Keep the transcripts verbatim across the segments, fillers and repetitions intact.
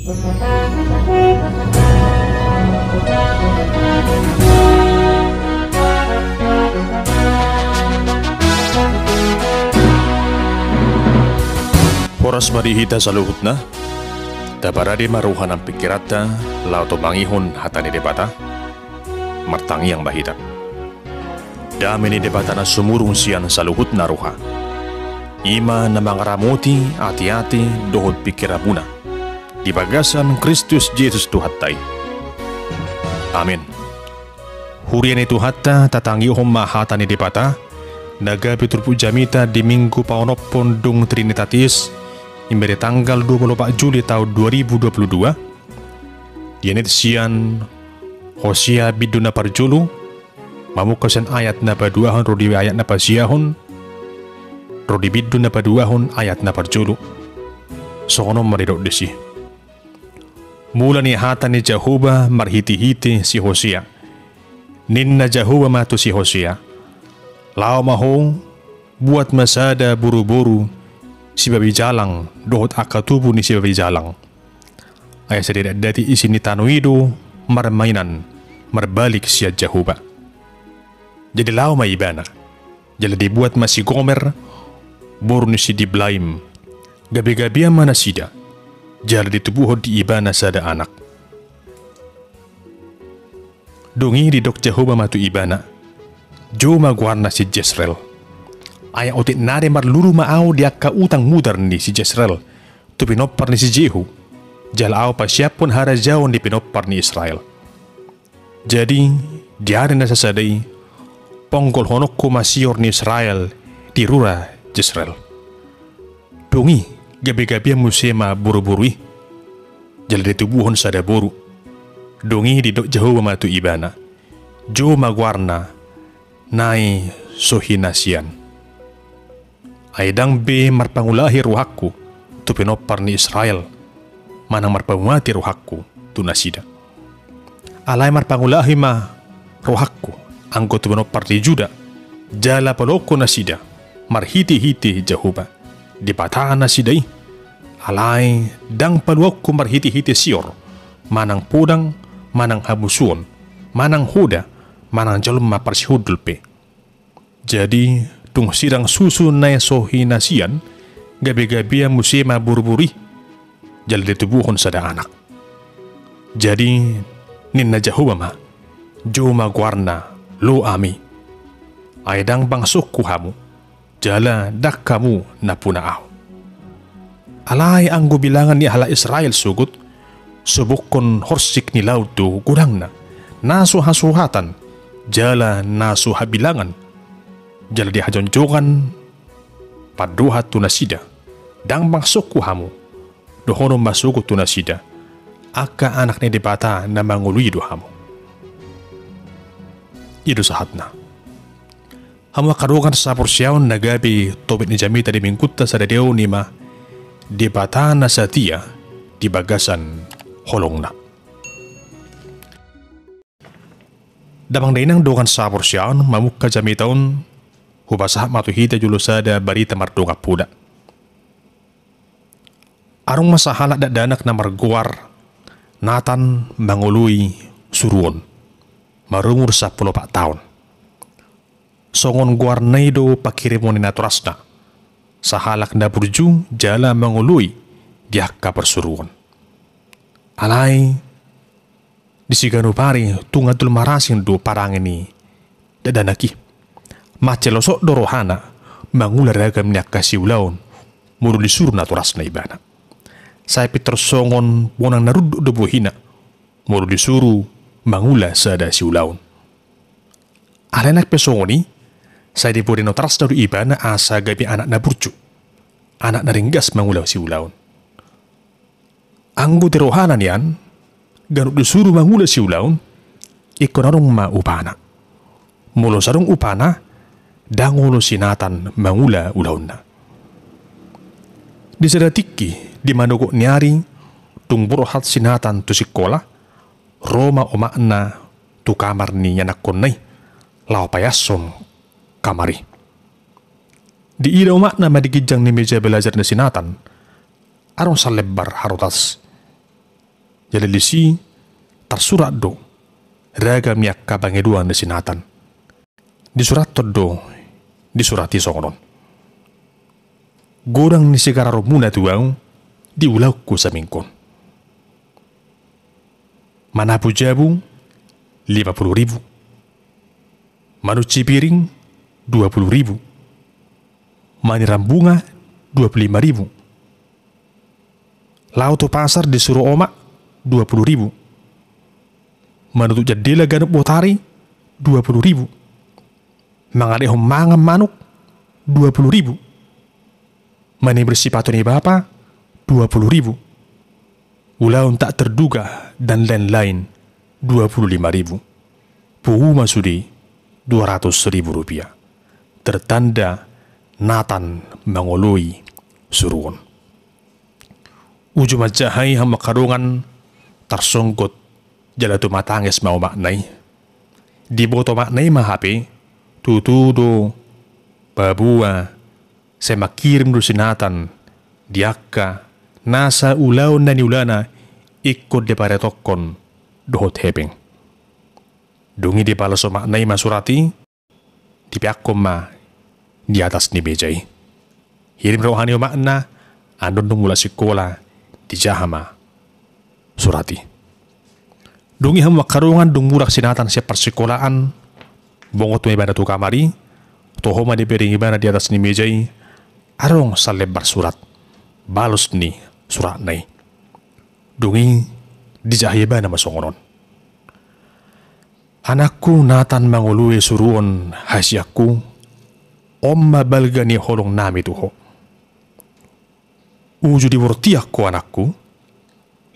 Horas ma di hita saluhutna. Taparade ma roha nang pingkiranta laho tumangihon hata ni Debata. Martangiang ma hita. Dame ni Debata na sumurung sian saluhutna roha, i ma na mangaramoti ateate dohot pingkiranmuna di bagasan Kristus Jesus Tuhanta i. Amen. Huria ni Tuhanta, tatangihon ma hata ni Debata na gabe turpuk jamita di Minggu paonomhon dung Trinitatis, i ma di tanggal dua puluh opat Juli taon dua ribu dua puluh dua. Dienet sian Hosea bindu na parjolo, mamungka sian ayat na paduahon ro di ayat na pasiahon, ro di bindu na paduahon ayat na parjolo. Songon on ma didok disi. Mula ni hata ni Jahowa marhitehite si Hosea. Ninna Jahowa ma tu si Hosea: Laho ma ho, buat ma sada boruboru sibabi jalang dohot angka tubu ni sibabi jalang. Ai sai didatdati isi ni tano i do marmainan marbalik sian Jahowa. Jadi laho ma ibana. Jala dibuat ma si Gomer, boru ni si Diblaim. Gabegabean ma nasida. Jala ditubuhon di ibana sada anak. Dung i didok Jahowa ma tu ibana: Jou ma goarna si Jesreel. Ai otik nari marlulu ma ahu di angka utang mudar ni si Jesreel tu pinompar ni si Jehu, jala ahu pasiaphon harajaon di pinompar ni Israel. Jadi di ari na sasada i ponggolhononku ma sior ni Israel di rura Jesreel. Dung i gabegabean muse ma boruboru i. Jala ditubuhon sada boru. Dung i didok Jahowa ma tu ibana: Jou ma goarna, nai Sohinasian. Ai ndang be marpangulahi rohangku tu pinompar ni Israel, manang marpamuati rohangku tu nasida. Alai marpangulahi ma rohangku anggo tu pinompar ni Juda, jala paluaonku nasida marhitehite Jahowa, Debata nasida i. Alai ndang paluaonku marhitehite sior, manang podang, manang hamusuon, manang hoda, manang jolma parsihundul pe. Jadi dung sirang susu nai Sohinasian, gabegabean muse ma boruboru i, jala ditubuhon sada anak. Jadi ninna Jahowa ma: Jou ma goarna Lo-Ami. Ai ndang bangsongku hamu, jala ndang hamu nampuna ahu. Alai anggo bilangan ni halak Israel sogot, sobokhon horsik ni laut do godangna, na so hasuhatan jala na so habilangan. Jala di hajongjongan pandohan tu nasida: Ndang bangsongku hamu. Dohonon ma sogot tu nasida: Angka anak ni Debata na mangolu i do hamu. I do sahatna. Hamu angka dongan sahaporseaon na gabe topik ni jamita di Minggunta sadari on, i ma Debata na satia di bagasan holongna. Damang dainang dongan sahaporseaon, mamungka jamita on, hupasahat ma tu hita jolo sada barita mardongan poda. Adong ma sahalak dakdanak na margoar Natan mangoloi suruon, marumur sampulu opat taon. Songon goarna i do panghirimon ni natorasna, sahalak na burju jala mangoloi di angka parsuruon. Alai di siganup ari tung andul marasing do parange ni dakdanak i. Mansai losok do rohana mangula ragam ni angka siulaon molo disuru natorasna ibana. Sai pintor songon bonang na runduk do bohina molo disuru mangula sada siulaon. Alai nang pe songon i, sai diboan ni natorasna do ibana asa gabe anak na burju, anak na ringgas mangula siulaon. Anggo di rohana nian, ganup disuru mangula siulaon, ingkon adong ma upana. Molo so adong upana, ndang olo si Natan mangula ulaonna. Di sada tingki, di manogot ni ari, tung borhat si Natan tu singkola, ro ma omakna tu kamar ni anakkonna i, laho paeashon kamar i. Diida omakna ma di ginjang ni meja belajarna si Natan adong salembar harotas. Jala disi tarsurat do ragam ni angka pangidoan ni si Natan. Disurathon do di surat i songon on: Godang ni sigarar muna tu ahu diulahon sasintongkon. Manapu jabu lima puluh ribu. Manunci piring dua puluh ribu. Maniran bunga dua puluh lima ribu. Laho tu pasar disuru omak dua puluh ribu. Manutup jandela ganup botari dua puluh ribu. Mangadehon mangan manuk dua puluh ribu. Manibur sipatu ni bapa dua puluh ribu. Ulaon tak terduga dan lain-lain dua puluh lima ribu. Pungu ma sude dua ratus ribu rupiah. Tertanda Natan mangoloi suruon. Uju manjaha i hamu angka dongan tarsonggot jala tumatangis ma omakna i. Diboto omakna i ma hape tutu do paboa sai mangkirim do si Natan di angka nasa ulaon na niulana ingkon diparetokkon dohot hepeng. Dung i dibalos omakna i ma surat i, dipeakkon ma di atas ni meja i. Hirim roha ni omakna, andon dung mulak sikola, dijaha ma surat i. Dung i hamu angka dongan dung mulak si Natan sian parsikolaan, bongot ma ibana tu kamar i, toho ma dipiring ibana di atas ni meja i, adong salembar surat, balos ni suratna i. Dung i dijaha ibana ma songon on: Anakku Natan mangoloi suruon hasianku, on ma balga ni holong nami tu ho. Uju dibortian ho anakku,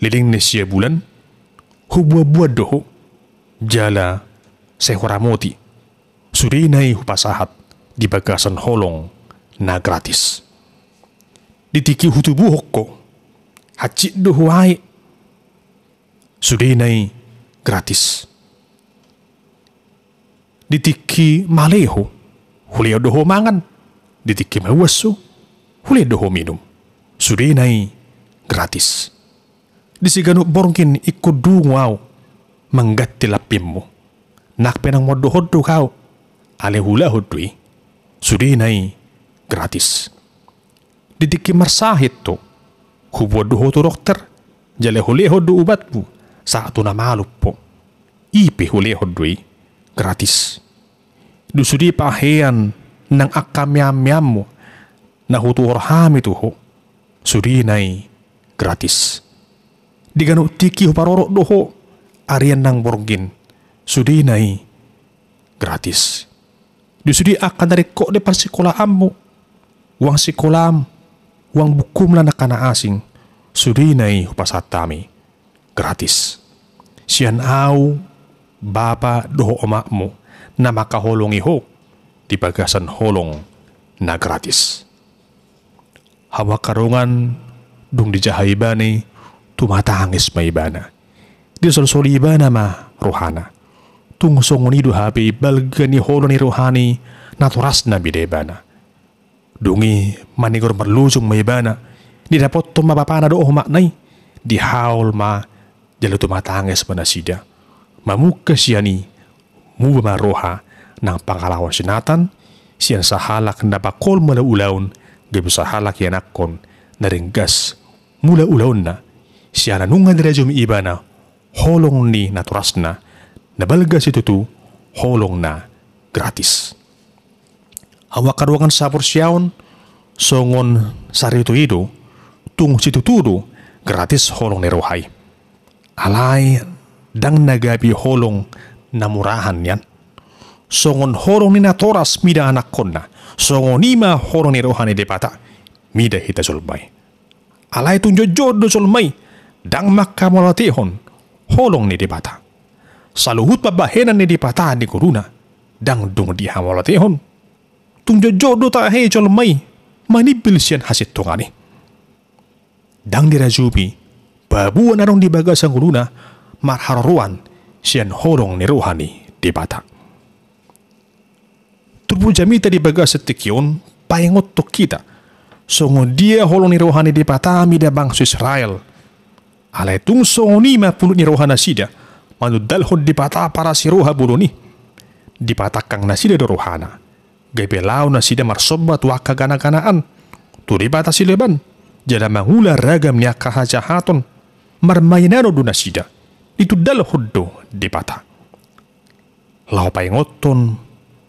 leleng ni sia bulan, hubuan-buan do ho, jala sai huramoti, sudena i hupasahat di bagasan holong na gratis. Di tingki hutubuhon ho, hansit do huae, sudena i gratis. Di tingki male ho, hulehon do ho mangan. Di tingki mauas ho, hulehon do ho minum. Sudena i gratis. Di siganup borngin ingkon dungo ahu mangganti lampinmu. Nang pe naeng mondok ho do ahu, alai huulahon do i. Sudena i gratis. Di tingki marsahit ho, huboan do ho tu dokter, jala hulehon do ubatmu sahat tu na malum ho. I pe hulehon do i gratis. Dung sude pahean nang angka meam-meammu na hutuhor hami tu ho, sudena i gratis. Di ganup tingki huparorot do ho arian nang borngin, sudena i gratis. Dung sude angka na ringkot di parsikolaanmu, uang sikolam, uang bukum lan angka na asing, sudena i hupasahat hami gratis. Sian ahu, bapa dohot omakmu, na mangkaholongi ho di bagasan holong na gratis. Hamu angka dongan, dung dijaha ibana i, tumatangis ma ibana. Disolsoli ibana ma rohana. Tung songon i do hape balga ni holong ni rohana i natorasna mida ibana. Dung i manigor marlojong ma ibana, didapothon ma bapana dohot omakna i, dihaol ma jala tumatangis ma nasida. Mamungka sian i, muba ma roha nang pangalaho si Natan, sian sahalak na pangkol mula ulaon, gabe sahalak ianakhon na ringgas mula ulaonna, sian na nunga dirajumi ibana holong ni natorasna, na balga situtu holong na gratis. Hamu angka dongan saporseaon, songon sarito i do, tung situtu do gratis holong ni roha i. Alai ndang na gabe holong na murahan nian. Songon holong ni natoras mida anakhonna, songon i ma holong ni roha ni Debata mida hita jolma i. Alai tung jotjot do jolma i ndang manghamauliatehon holong ni Debata. Saluhut pambahenan ni Debata di ngoluna ndang dung dihamauliatehon. Tung jotjot do tahe jolma i manimbil sian hasintongan i. Ndang dirajumi paboa na adong di bagasan ngoluna marharoroan sian holong ni roha ni Debata. Turpuk jamita di bagasan tingki on paingothon hita songon dia holong ni roha ni Debata mida bangso Israel Alai tung songon i ma punut ni rohanasida, manundalhon Debata parasi roha bolon i. Dipatangkang nasida do rohana, gabe laho nasida marsomba tu angka gana-ganaan, tu debata sileban, jala mangula ragam ni angka hajahaton. Marmainanon do nasida, ditundalhon do Debata. Laho paingothon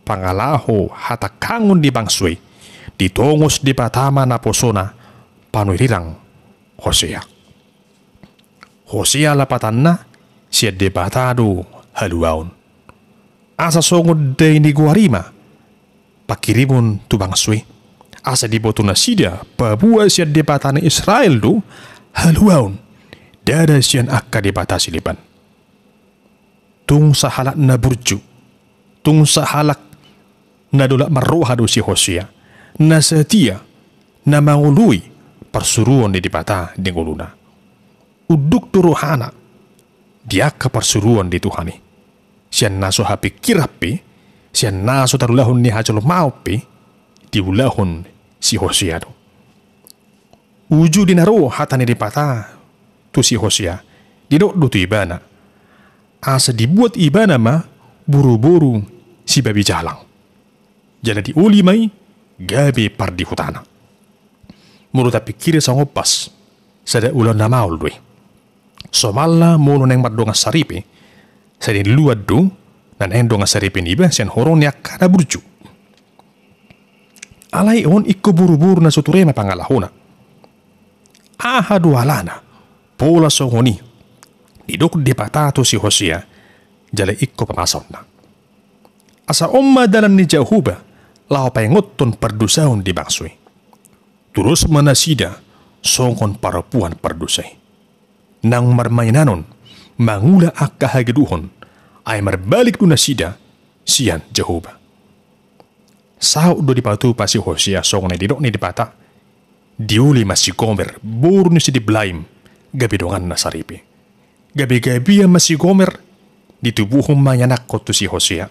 pangalaho hatangkangon ni bangso i, ditongos Debata ma naposona panurirang Hosea. Hosea lapatanna sian Debata do haluaon. Asa songon dai ni goar i ma pangkirimon tu bangso i, asa diboto nasida paboa sian Debata ni Israel do haluaon, ndada sian angka debata sileban. Tung sahalak na burju, tung sahalak na dolok marroha do si Hosea, na satia, na mangoloi parsuruon ni Debata di ngoluna. Unduk do rohana di angka parsuruon ni Tuhan i. Sian na so hapingkiran pe, sian na so tarulahon ni hajolmaon pe, diulahon si Hosea do. Uju di na ro hata ni Debata tu si Hosea, didok do tu ibana, asa dibuat ibana ma boruboru sibabi jalang, jala dioli ma i gabe pardihutana. Molo tapingkiri songon ombas, sada ulaon na maol do i. Somalna molo naeng mardongan saripe, sai diluluan do na naeng dongan saripe niba sian horong ni angka na burju. Alai on ingkon boruboru na so ture ma pangalahona. Aha do alana pola songon i? Didok Debata tu si Hosea, jala ingkon pamasaonna. Asa on ma dalan ni Jahowa laho paingothon pardosaon di bangso i. Tudos ma nasida songon parompuan pardosa i. Naung marmainanon, mangula angka hagedukon, ai marbalik do nasida sian Jahowa. Saut do dipatupa si Hosea songon na didok ni Debata, dioli ma si Gomer, boru ni si Diblaim, gabe donganna saripe. Gabe gabean ma si Gomer, ditubuhon ma ianakhon tu si Hosea.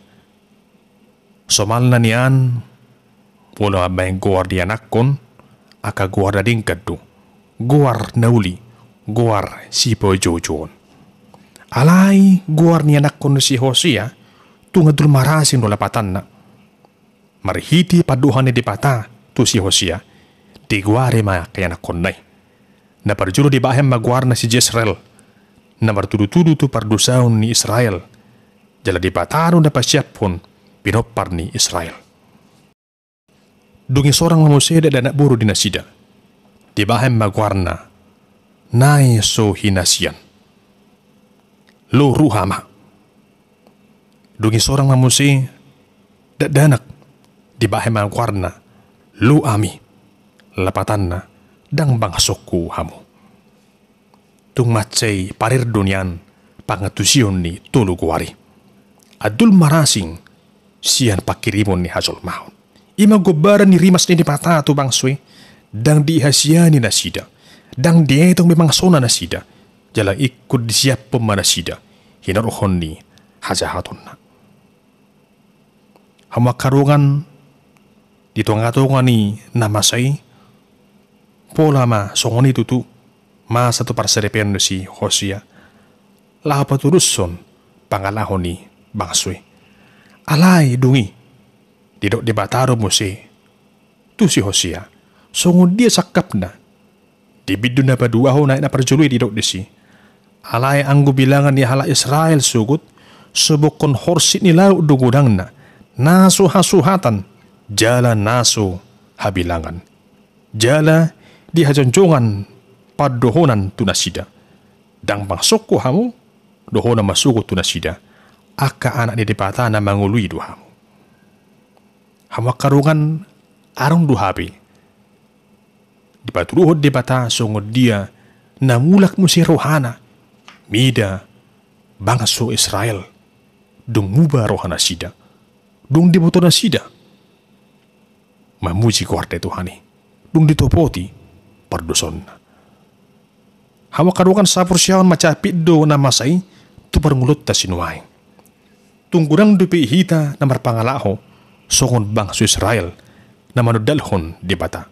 Somalna nian, molo mambahen goar di ianakhon, angka goar na denggan do, goar na uli, goar sipaujoujoon. Alai goar ni ianakhon ni si Hosea, tung andul marasing do lapatanna. Marhite pandohan ni Debata tu si Hosea, digoari ma angka ianakhonna i. Na parjolo dibahen ma goarna si Jesreel, na martudutudu tu pardosaon ni Israel, jala Debata do na pasiaphon pinompar ni Israel. Dung i sorang ma muse dakdanak boru di nasida, dibahen ma goarna, naeng so hinasian. Lo ruhama. Dung i sorang ma muse dakdanak, dibahen ma goarna, lo ami. Lapatanna, ndang bangsongku hamu. Tung mansai parir do nian pangantusion ni tolu goar i. Andul marasing sian pangkirimon ni hajolmaon. I ma gombaran ni rimas ni Debata tu bangso i, ndang dihasiani nasida, ndang dietong be bangsona nasida, jala ingkon disiaphon ma nasida hinorhon ni hajahatonna. Hamu angka dongan, di tongatonga ni na masa i, pola ma songon i tutu masa tu parsaripeon ni si Hosea, laho patudushon pangalaho ni bangso i. Alai dung i, didok Debata do muse tu si Hosea, songon dia sangkapna? Di bindu na paduahon ayat na parjolo i didok disi, alai anggo bilangan ni halak Israel sogot, sobokhon horsik ni laut do godangna, na so hasuhatan, jala na so habilangan. Jala dihajongjongan pandohonan tu nasida. Ndang bangsongku hamu, dohonon ma sogot tu nasida, angka anak ni Debata na mangoloi do hamu. Hamu angka dongan, adong do hape dipatuduhon Debata songon dia na mulak muse rohana mida bangso Israel, dung muba rohanasida, dung diboto nasida mamuji goar ni Tuhan i, dung ditopoti pardosaonna. Hamu angka dongan, saporseaon, manjapit do na masa i tu parngoluonta sinuaeng. Tung godang dope hita na marpangalaho songon bangso Israel na manundalhon Debata.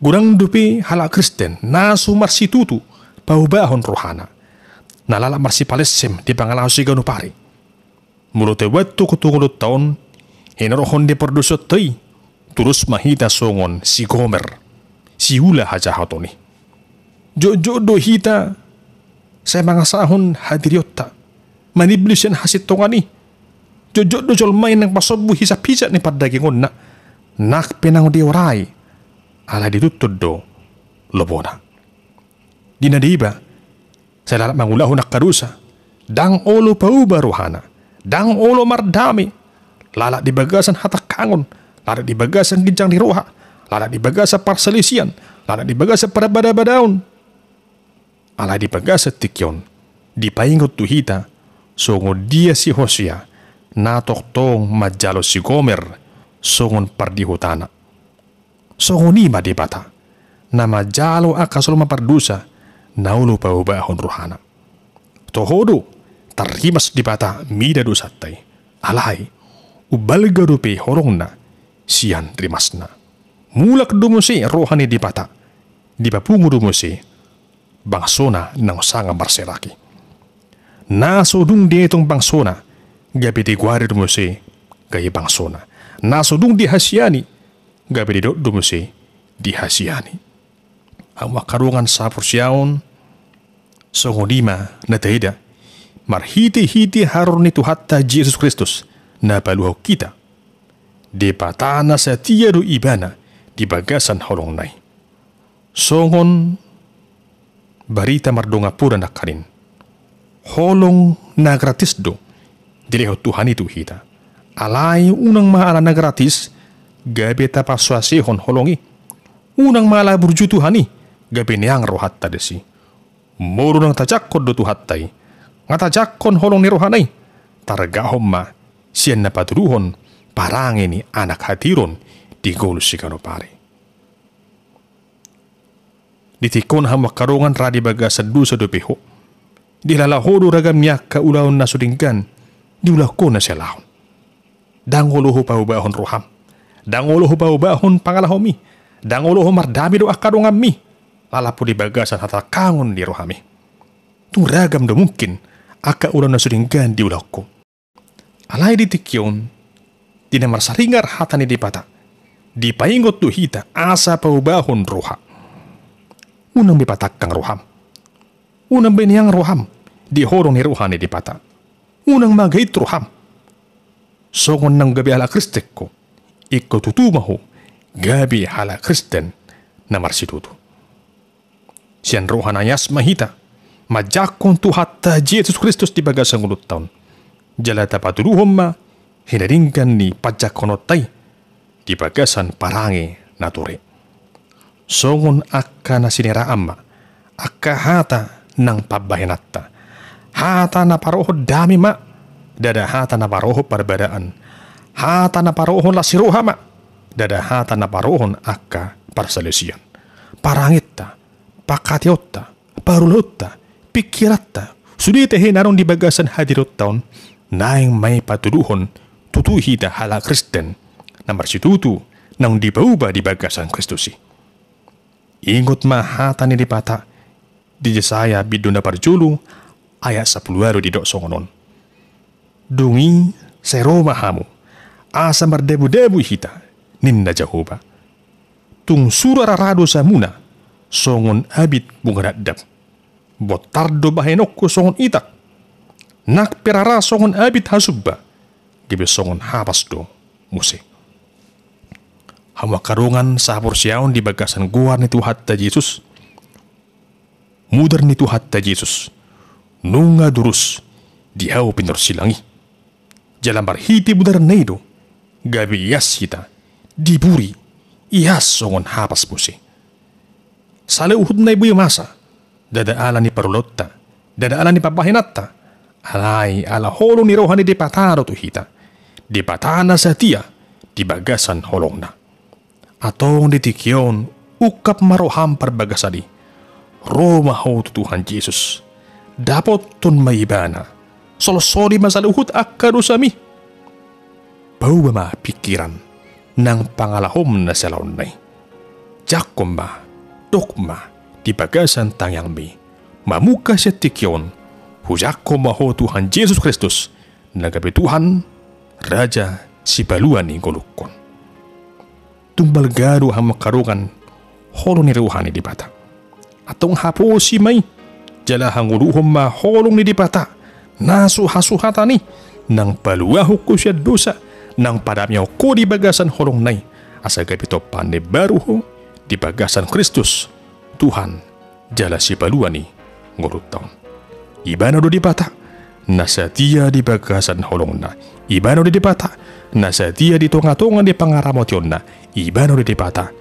Godang dope halak Kristen na so marsitutu paubahon rohana, na lalap marsipalessem di pangalaho siganup ari. Molo taubat tu, tu ngolunta on, hinorhon di pardosaonta i, tudos ma hita songon si Gomer, siula hajahaton i. Jotjot do hita sai mangasahon hadirionta, manibli sian hasintongan i. Jotjot do jolma i naeng pasombu hisaphisap ni pardagingonna, nang pe naeng diorai, alai dituntun do lobona. Di na deba, sai lalap mangulahon angka dosa, ndang olo pauba rohana, ndang olo mardame, lalap di bagasan hatangkangon, lalap di bagasan ginjang ni roha, lalap di bagasan parsalisian, lalap di bagasan parbadabadaon. Alai di bagasan tingki on, dipaingot tu hita, songon dia si Hosea, na tongtong manjalo si Gomer, songon pardihutana. Songon i ma Debata, na manjalo angka jolma pardosa, na olo paubahon rohana. Toho do, tarrimas Debata mida dosanta i. Alai, umbalga dope holongna, sian rimasna. Mulak do muse roha ni Debata, dipapungu do muse, bangsona naung sanga marserak i. Na so dung dietong bangsona, gabe digoari do muse, gabe bangsona. Na so dung dihasiani, gabe didok do muse, dihasiani. Hamu angka dongan saporseaon, songon i ma na taida, marhitehite haroro ni Tuhanta Jesus Kristus, na paluahon hita. Debata na satia do Ibana, di bagasan holongna i. Songon barita mardongan poda nangkaning. Holong na gratis do dilehon Tuhan i tu hita. Alai unang ma ala na gratis, gabe tapasoasehon holong i. Unang ma ala burju Tuhan i, gabe neang rohanta disi. Molo naung tajangkon do Tuhanta i, nga tajangkon holong ni rohana i, targahon ma, sian na patuduhon, parange ni anak hatiron, di ngolu siganup ari. Di tingki on hamu angka dongan ra di bagasan dosa dope ho. Dilala ho do ragam ni angka ulaon na so denggan, diulahon ho na sialaon. Ndang olo ho paubahon roham. Ndang olo ho paubahon pangalahom i. Ndang olo ho mardame dohot angka donganmi. Lalap ho di bagasan hatangkangon ni rohami. Tung ragam do mungkin, angka ulaon na so denggan diulahon ho. Alai di tingki on, di na marsaringar hata ni Debata, dipaingot do hita asa paubahon roha. Unang be patangkang roham. Unang be neang roham, di holong ni roha ni Debata. Unang magait roham. Songon naung gabe halak Kristen ho, ingkon tutu ma ho, gabe halak Kristen, na marsitutu. Sian roha na ias ma hita, manjangkon Tuhanta Jesus Kristus di bagasan ngolunta on. Jala tapatuduhon ma, hinadinggan ni panjangkononta i, di bagasan parange na ture. Songon angka na siniraan ma, angka hata nang pambahenanta. Hata na parohon dame ma, ndada hata na parohon parbadaan. Hata na parohon las ni roha ma, ndada hata na parohon angka parsalisian. Parangenta, pangkataionta, parulaonta, pingkiranta, sude tahe na adong di bagasan hadirionta on, naeng ma i patuduhon, tutu hita halak Kristen, na marsitutu, naung dipauba di bagasan Kristus i. Ingot ma hata ni Debata, di Jesaya bindu na parjolo, ayat sampulu ualu didok songon on. Dung i sai ro ma hamu, asa mardabudabu hita, ninna Jahowa. Tung sura rara dosamuna, songon abit bunga dakdak. Bontar do bahenonku songon itak. Nang pe rara songon abit hasumba, gabe songon hapas do muse. Hamu angka dongan sahaporseaon di bagasan goar ni Tuhanta Jesus. Mudar ni Tuhanta Jesus, nunga durus di hau pinarsilang i. Jala marhite mudarna i do, gabe ias hita, diburi, ias songon hapas muse. Saluhutna i boi masa, ndada ala ni parulaonta, ndada ala ni pambahenanta, alai ala holong ni roha ni Debata do tu hita. Debata na satia, di bagasan holongna. Antong di tingki on, ungkap ma roham parbagasan i. Ro ma ho tu Tuhan Jesus. Dapothon ma Ibana. Solsoli ma saluhut angka dosami. Pauba ma pingkiran, nang pangalahom na sialaonna i. Jangkon ma, dok ma, di bagasan tangiangmi. Mamungka sian tingki on, hujangkon ma Ho Tuhan Jesus Kristus, na gabe Tuhan, Raja, Sipalua ni ngolungkon. Tung balga do hamu angka dongan holong ni roha ni Debata. Antong haposi ma i, jala hangoluhon ma holong ni Debata, na so hasuhatan i, naung paluahon ho sian dosa, naung padamehon ho di bagasan holongna i, asa gabe tompaan na imbaru ho di bagasan Kristus, Tuhan, jala Sipalua ni ngolunta on. Ibana do Debata, na satia di bagasan holongna. Ibana do Debata, na satia di tongatonga ni pangaramotionna. Ibana do Debata,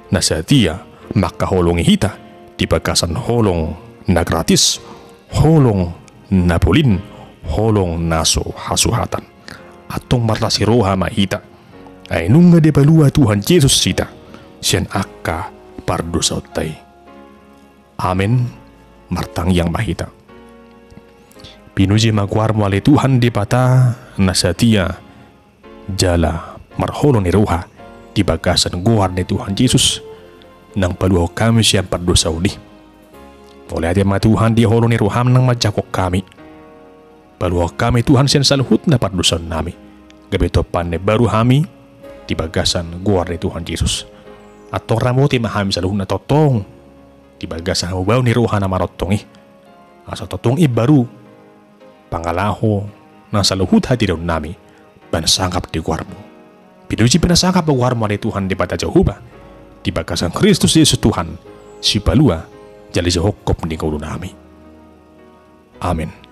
na satia mangkaholongi hita di bagasan holong na gratis, holong na polin, holong na so hasuhatan. Antong marlas ni roha ma hita, ai nunga dipalua Tuhan Jesus hita sian angka pardosaonta i. Amen. Martangiang ma hita. Pinuji ma goarmu ale Tuhan Debata na satia jala marholong ni roha di bagasan goar ni Tuhan Jesus, naung paluahon hami sian pardosaon i. Mauliate ma Tuhan di holong ni roham naung manjangkon hami. Paluahon hami Tuhan sian saluhutna pardosaonnami, gabe tompaan na imbaru hami di bagasan goar ni Tuhan Jesus. Antong ramoti ma hami saluhutna tongtong di bagasan hamubaon ni roha na martongtong i, asa tongtong imbaru pangalaho na saluhut hadironnami, bahen sangap di goarmu. Pinuji pe na sangap ma goarmu ale Tuhan Debata Jahowa, di bagasan Kristus Jesus Tuhan, Sipalua jala Sihophop ni ngolunami. Amen.